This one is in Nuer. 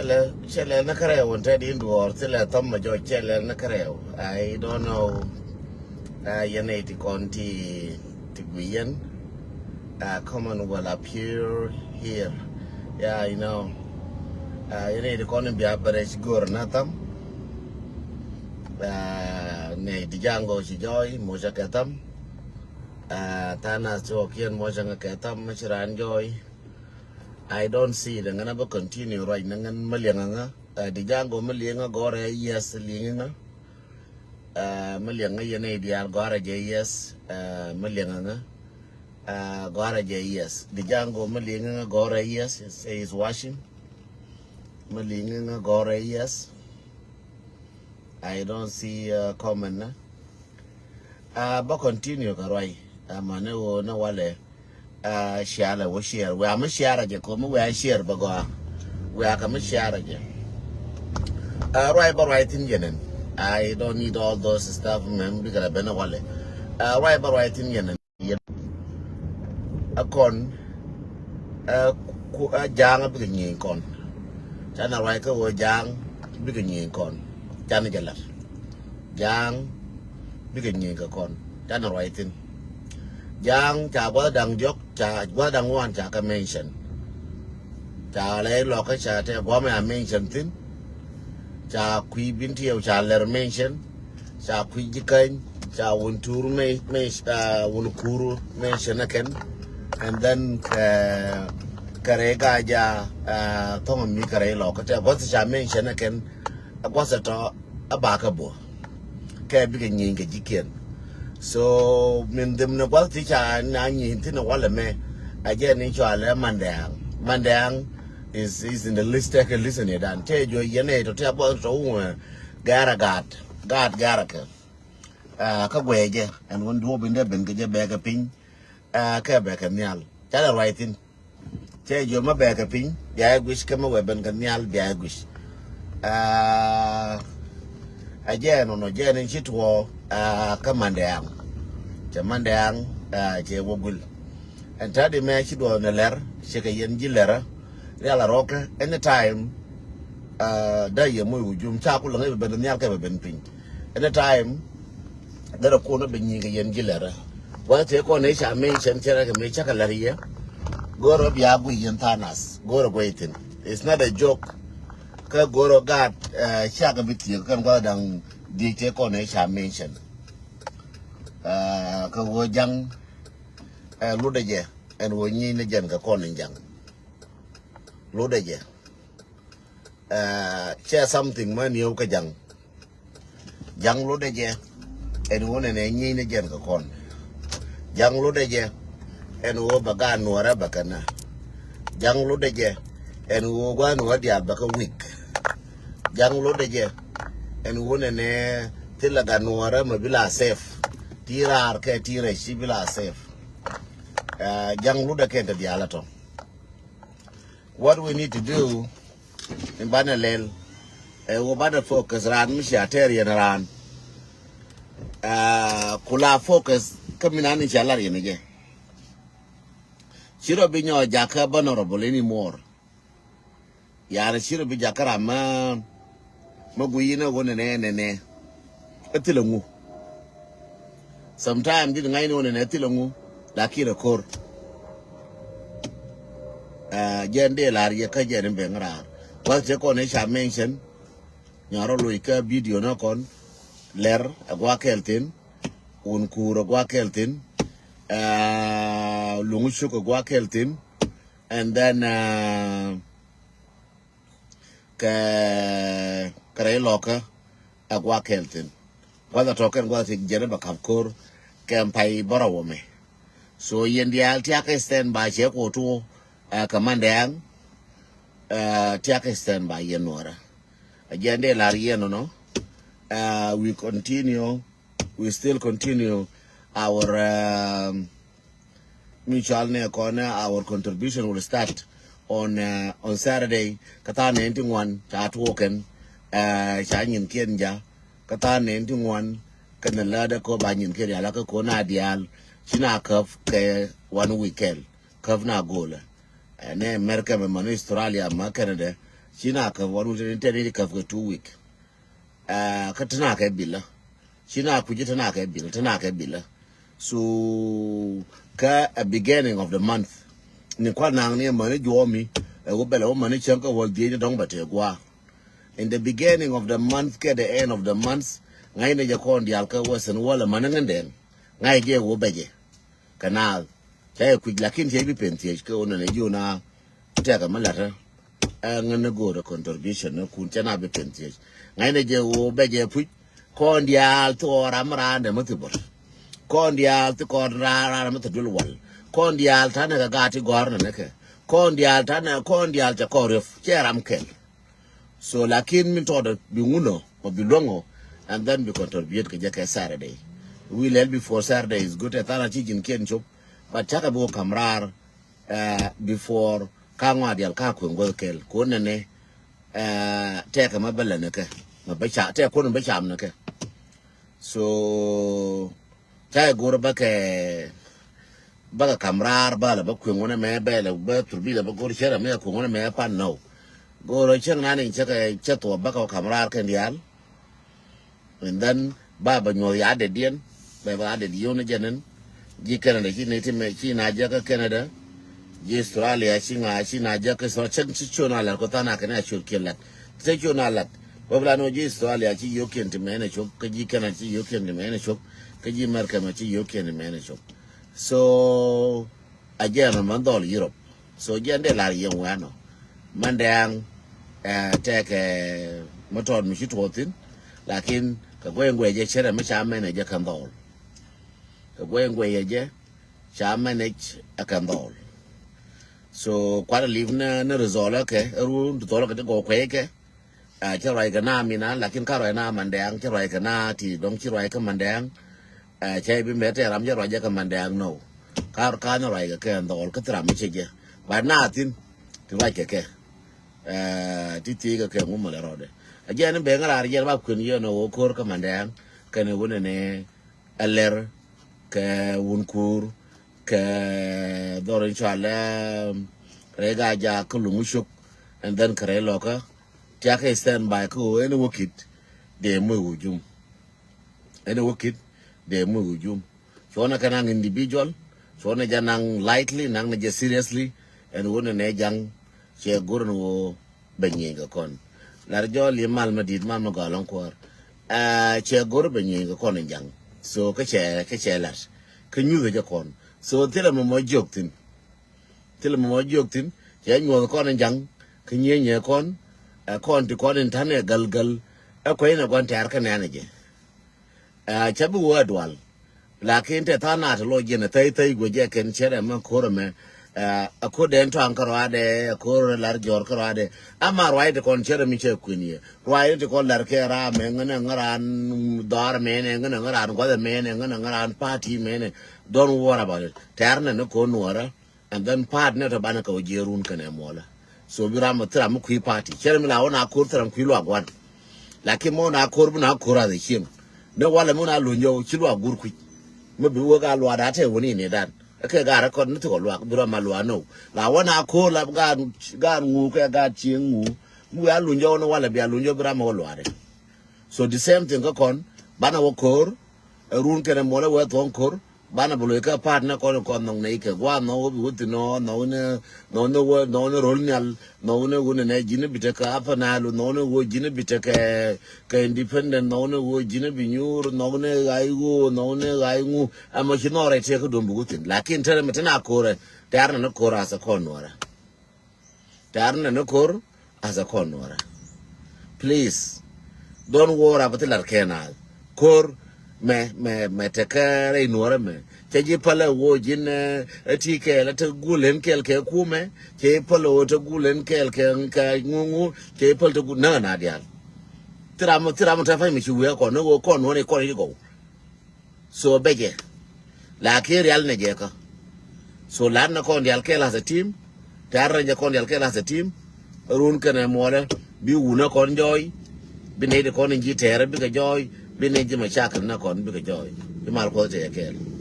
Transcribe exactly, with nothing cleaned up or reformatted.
Cɛ lɛ ni kärɛw wun te din duɔɔr thilɛ thɔm ma jɔc cɛ lɛ ni kärɛw. I don't know. Yɛn ɛ ti kɔn ti ti gui yɛn. Comment will appear here. Yeah, you know. Yɛn ɛ ti kɔn in bia bɛrɛ ci gor na thɔm. Nɛ ti jaŋ go ci jɔy mo ca kɛ thɔm. Thanas ci wä kiɛn mo ca ŋa kɛ thɔm ma ci ran jɔy. I don't see it. Ŋän a bä continue ruac ni ŋän mä liɛŋä ŋä. Di jaŋ go mä liɛŋä gɔrɛ yes liɛŋä ŋä. Mä liɛŋä yɛn a idial gɔrɛ jɛ yes. Mä liɛŋä ŋä. Gɔrɛ jɛ yes. Di jaŋ go mä liɛŋä ŋä gɔrɛ yes. Say is watching. Mä liɛŋä ŋä gɔrɛ yes. I don't see comment na. Bä continue kɛ ruac. Mani ɣöö ni walɛ. Share lɛ wä share. Wia mi share jɛ kɔ mi wia share bä gɔaa. Wia kɛ mi share jɛ. Ruac bä ruac thin jɛ nɛn. I don't need all those stuff mɛn bikɛ lɛ ben walɛ. Ruac bä ruac thin jɛ nɛn. Yɛn a kɔn. Ɛ ja̱a̱ŋ a bikɛ nyieny kɔn. Canɛ ruac kä ɣöö ja̱a̱ŋ bikɛ nyieny kɔn. Canɛ jɛ lat. Ja̱a̱ŋ bikɛ nyieny kɛ kɔn. Canɛ ruac thin. Ja̱a̱ŋ ca gua̱th da̱ŋ diɔ̱k ca gua̱th da̱ŋ wan ca kɛ mention. Ca lɛ lɔkä ca tɛ gua̱mɛ a mention thin. Ca kui̱ bin tiɛw ca lɛr mention. Ca kui̱ ji̱ käny ca wun tur me me wun kur mention a kɛn. And then kɛ kɛ rɛ ga ja thɔŋ mi kɛ rɛ lɔkä tɛ gua̱th ca mention a kɛn. A gua̱th tɔ a ba kɛ buɔ. Kɛ bikɛ nyieny kɛ ji̱kiɛn. So min dhim ni gua̱th ti ca na nyieny thin walɛ mɛ. A jɛ ni cɔalɛ Mandɛɛŋ. Mandɛɛŋ is is in the list tɛkɛ list ni dan tɛ juɔ yɛn ɛ tɔ tɛ gua̱th tɔ wuŋɛ. Gɛr a gaat gaat gɛr a kɛ. Kä guɛɛ jɛ ɛn wun duɔ̱ɔ̱p in dee ben kɛ jɛ bɛɛkɛ piny. Kɛ bɛɛkɛ nhial ca lɛ ruac thin. Cɛ jiö mä bɛɛkɛ piny bia ɛ guic kä mä wɛ ben kɛ nhial bia ɛ guic. A jɛ ɛn ɔnɔ jɛ ɛn in ci tuɔɔ. Kä Mandɛɛŋ cɛ Mandɛɛŋ cɛ wä guil. Ɛn ta̱a̱ di mɛ ci duɔth ni lɛr cɛ kɛ yɛn ji̱ lɛrä. Rial a rɔkä anytime. Da̱ yɛ moc wujum ca ku läŋ i̱ bɛ ben nhial kɛ bɛ ben piny. Anytime. Därɛ kun bɛ nyi̱i̱ kɛ yɛn ji̱ lɛrä. Wä tëë kɔn i̱ ca mention cɛ rɛ kɛ mi cakɛ lɛr yɛ. Go̱rɛ bia guiy yɛn tha̱a̱ŋ nath go̱rɛ guiy thi̱n. It's not a joke. Kä go̱rɛ gaat. Cakɛ bi thiek kɛn gua̱th da̱ŋ diec tëë kɔn i̱ ca mention. Kä wä ja̱ŋ. Lutdɛ jɛ ɛn wä nyi̱i̱n ni jɛn kɛ kɔn in ja̱ŋ. Lutdɛ jɛ. Cɛ something mä nieu kä ja̱ŋ. Ja̱ŋ lutdɛ jɛ ɛn wä nɛnɛ nyi̱i̱n ni jɛn kɛ kɔn. Ja̱ŋ lutdɛ jɛ ɛn wä bɛ gaat nuɔrɛ bɛ kɛ na. Ja̱ŋ lutdɛ jɛ ɛn wä gua̱n wä diaal bɛ kɛ wik. Ja̱ŋ lutdɛ jɛ ɛn wä nɛnɛ thilɛ gaat nuɔrɛ mɛ bi la safe. Ti raar kɛ ti rɛc ci bi la safe. Ja̱ŋ lutdɛ kɛn te diaal a tɔ. What we need to do in banɛ lɛl ɛ wä banɛ focus raan mi cia tɛɛr yɛn raan. Ku la focus kä mi nan in cia lar yɛn jɛ. Ci rɔ bi nyɔ jakä vulnerable anymore. Yani ci rɔ bi jakä ram mä mä guiy inɛ wä nɛnɛ nɛnɛ. Ɛ thilɛ ŋu. Sometime dit ŋa̱cni wä nɛnɛ thilɛ ŋu. Lakin ɛ ko̱r. Jɛn dee lar yɛ kä jɛn in ben raar. Gua̱th cɛ kɔn i̱ ca mention. Nyarɔ loc kä video nä kɔn. Lɛr ɛ gua̱a̱ kɛl thin. Wun kuur ɛ gua̱a̱ kɛl thin. Luŋu cuk ɛ gua̱a̱ kɛl thin. And then kɛ kɛ rɛy lɔkä. Ɛ gua̱a̱ kɛl thin. Gua̱th ɛ tɔ̱ kɛn gua̱th ti jɛn bɛ ka̱p ko̱r. Kɛn pay bärɔw wä mɛ. So yɛn diaal tiakä stand by cɛ kuɔtu. Ɛ kɛ Mandɛɛŋ. Ɛ tiakä stand by yɛn nuɔrä. Ɛ jɛn dee lar yɛn nɔnɔ. Ɛ we continue. We still continue our mutual nɛ kɔn our contribution will start on on Saturday. Kä tha̱a̱ŋ nɛn ti ŋuan ca tuɔɔkɛn. Ca nyinkiɛn ja kä tha̱a̱ŋ nɛn ti ŋuan. Kɛn läätdä kɔ ba nyinkiɛn yala kä kɔn a diaal. Ci na käp kɛ one week kɛl. Käp na go̱o̱lɛ. Ɛn ɛ America mɛ mani Australia ma Canada. Ci na käp wan wut tɛn tɛn i̱ käp kɛ two week. Kä ti na kɛ bilä. Ci na kui̱ci ti na kɛ bilä, ti na kɛ bilä. So kä a beginning of the month, ni kual naŋ ni mäni juɔmi ɛ wä bɛlɛ wä mäni cäŋ kä wäl dhiec ni dɔ̱ŋ bɛ tëë gua̱a̱. In the beginning of the month kɛ the end of the month, ŋa̱cnɛ jɛ kɔn diaal kä western world mäni ŋändɛn. Ŋa̱c jɛ wä bɛ jɛ kɛ naath. Ca yɛ kui̱c lakin cɛ bi pen thiec kɛ wä nɛnɛ ji̱ wä na tɛkɛ mi la̱tä. Ɛ ŋän ni go̱o̱rä contribution ni kun cɛ na bi pen thiec. Ŋa̱cnɛ jɛ wä bɛ jɛ puc. Kɔn diaal thok ram raan dɛ mi thi bot. Kɔn diaal thi kɔn raan raan mi thi duël wal. Kɔn diaal tanɛ kɛ gaat ti gɔ̱r nɛ nɛ kɛ. Kɔn diaal tanɛ kɔn diaal cɛ kɔn riöp cɛ ram kɛl. So lakin min tɔɔdɛ bi ŋunɔ mɔ bi luäŋɔ. And then bi contribute kɛ jɛ kɛ Saturday. Wi lɛl before Saturday is good ɛ than a ci ji̱n kiɛn cop. But cakɛ bi wä kam raar before ka ŋɔa dial ka kueŋ guäth kɛl kuɔn nɛnɛ. Tɛkɛ ma bä lɛ nɛ kɛ ma bä ca tɛk kuɔn bä cam nɛ kɛ. So ca i̱ go̱r bä kɛ bä kɛ kam raar bä lɛ bä kueŋ wunɛ mɛ bɛ lɛ bä thurbi lɛ bä go̱r cɛ rɛ mɛ kueŋ wunɛ mɛ pan nɔw. Go̱r cɛ nan in cɛ kɛ cɛ thuɔ bä kɛ kam raar kɛ dial. And then ba bɛ nyuɔth ya dɛdiɛn bɛ ba dɛdiɛn ni jɛnɛn. Ji̱ Canada ci ni ti mɛ ci na jɛ kä Canada. Ji̱ Australia ci ŋa ci na jɛ kä Australia cɛ ci ciö na lɛr ko than a kɛn a ciöt kiɛ lat. Cɛ ciö na lat bɛ bi la nɔ ji̱ Australia ci yiokiɛn ti mɛn a cop kä ji̱ Canada ci yiokiɛn ti mɛn a cop kä ji̱ America mɛ ci yiokiɛn ti mɛn a cop. So a jɛn mɛ dhɔl Europe. So jɛn dee lar yɛn wɛn ɔ mɛn dɛɛŋ. Tɛkɛ mɛ tɔɔt mi ci tuɔɔthin. Lakin kɛ guɛy guɛy jɛ cɛ rɛ mi ca mɛn ɛ jɛ kɛn dhɔl. Kɛ guɛy guɛy jɛ ca mɛn ɛ kɛn dhɔl. So kuat a liv ni ni ri dhɔl kɛ ɛ run ti dhɔl kɛ ti gɔw kuɛy kɛ. Cä ruac kɛ na mina lakin ka ruac na mandɛɛŋ cä ruac kɛ na ti dɔŋ ci ruac kɛ mandɛɛŋ. Cä ibi mɛ tɛ ram cä ruac jɛ kɛ mandɛɛŋ nɔw. Ka ka ni ruac kɛ kɛ dhɔl kä thi ram mi cɛ jɛ ba na thin ti ruac kɛ kɛ. Ti thi kɛ kɛ ŋu mɛ lɛ rɔdɛ a jɛ ni bɛ ŋa rar jɛ ba kuen yɛ nɔ wä ko̱r kɛ mandɛɛŋ. Kɛn iwä nɛ nɛ ɛ lɛr kɛ wun kuur kɛ dhɔr in cual ɛ rɛy ga ja kä luŋ cok. And then kɛ rɛy lɔkä tiakä stand by kä ɣöö ɛn wä kit dee muc wä jum. Ɛn wä kit dee muc wä jum. Cuɔnɛ kɛ naŋ individual cuɔnɛ jɛ naŋ lightly naŋ nɛ jɛ seriously. Ɛn wä nɛ nɛ jaŋ cɛ go̱r ɛn wä bɛ nyieny kɛ kɔn. Lar jɔɔl yi mal ma di̱i̱t mal ma gɔal ɔŋ kuäär. Cɛ go̱r bɛ nyieny kɛ kɔn in jaŋ. So kä cɛ kä cɛ lat kä nyuth jɛ kɔn. So thilɛ mɛ mɔ jiök thin. Thilɛ mɛ mɔ jiök thin cɛ nyuɔth kɔn in jaŋ. Kä nyieny nyɛ kɔn. Ɛ kɔn ti kɔn in ta̱n ɛ gal gal. Ɛ kuɛy nɛ gua̱n tɛ̈r kä nɛn jɛ. Cä bi wä dual. Lakin te tha̱a̱ŋ naat lo̱c jɛn a thäy thäy guecɛ kɛn cärɛ mɛ ko̱r ɛmɛ. A ko̱r dɛn tɔaŋ kä ruaadɛ a ko̱r lar jɔr kä ruaadɛ. Ama ruac ti kɔn cärɛ mi cɛ kui̱n yɛ ruac ti kɔn lar kɛ raa mɛ ŋän ɛ ŋän raan dhɔr mɛnɛ ŋän ɛ ŋän raan guath mɛnɛ ŋän ɛ ŋän raan party mɛnɛ. Don't worry about it. Tɛ̈r nɛ ni ko̱r nuɔrä. And then part nɛ tɔ banɛ kɛ wä jiɛ run kɛnɛ muɔlɛ. So bi ram a thi ram mi kui̱ party cɛrɛ mi la wä na ko̱r thi ram kui̱ luak guan. Lakin mɔ na ko̱r bi na ko̱r a the cieŋ. Ni walɛ mi na luny jɔw ci luak gur kui̱. Mi bi wä ga luak da tɛ wä ni ni dan. Kɛ ga rɛ kɔn ni thi kɔ luak bi ram a luak no. La wä na ko̱r la gan gan ŋu kɛ gan cieŋ ŋu. Mi wä a luny jɔw ni walɛ bi a luny jɔw bi ram a wä luak dɛ. So the same thing kä kɔn banɛ wä ko̱r. Ɛ run kɛnɛ muɔlɛ wee thuɔ̱ŋ ko̱r. Banɛ bi loc kä pa̱a̱t nɛ kɔn kɔn nhɔk nɛ ikɛ gua̱a̱th nhɔk wä bi wä thi̱n nɔ nhɔk ni nhɔk ni wä nhɔk ni ro̱l nhial. Nhɔk ni wä ni nɛ ji̱n bi tekɛ apanalu nhɔk ni wä ji̱n bi tekɛ kɛ independent nhɔk ni wä ji̱n bi nyuur nhɔk ni ɣa̱c ɣöö nhɔk ni ɣa̱c ŋu. Ɛmɔ ci nhɔk rɛy tiɛk kä duɔ̱m bi wä thi̱n lakin tɛrɛ mi tin a ko̱rɛ tɛ̈r nɛ ni ko̱r a thɛ kɔn nuɔrɛ. Tɛ̈r nɛ ni ko̱r a thɛ kɔn nuɔrɛ. Please. Don't worry about the lar kɛn a ko̱r mɛ mɛ mɛ tekɛ rɛy nuɔrɛ mɛ. Cɛ ji̱ pälɛ wä ji̱n ɛ ti kɛɛl ɛ te gul len kɛɛl kɛ kumɛ. Cɛ ji̱ pälɛ wä te gul len kɛɛl kɛ kɛ ŋuŋu. Cɛ ji̱ päl te gul näk ɛ na diaal. Thi ram thi ram te pa̱ny mi ci wi̱i̱ ɛ kɔn ni wä kɔn nuɔrɛ kɔn i̱ gɔw. So bɛ jɛ. Lakin rial nɛ jɛ kä. So lat nɛ kɔn dial kɛl as a team. Tɛ̈r nɛ jɛ kɔn dial kɛl as a team. Run kɛnɛ muɔlɛ bi wunä kɔn jɔɔy. Bi nɛy di kɔn in ji̱ tɛɛrä bikɛ jɔɔy. Bi nɛy ji̱ mɛ cakɛl nɛ kɔn bikɛ jɔɔy. Bi mal kuɔth tɛɛ kɛɛl.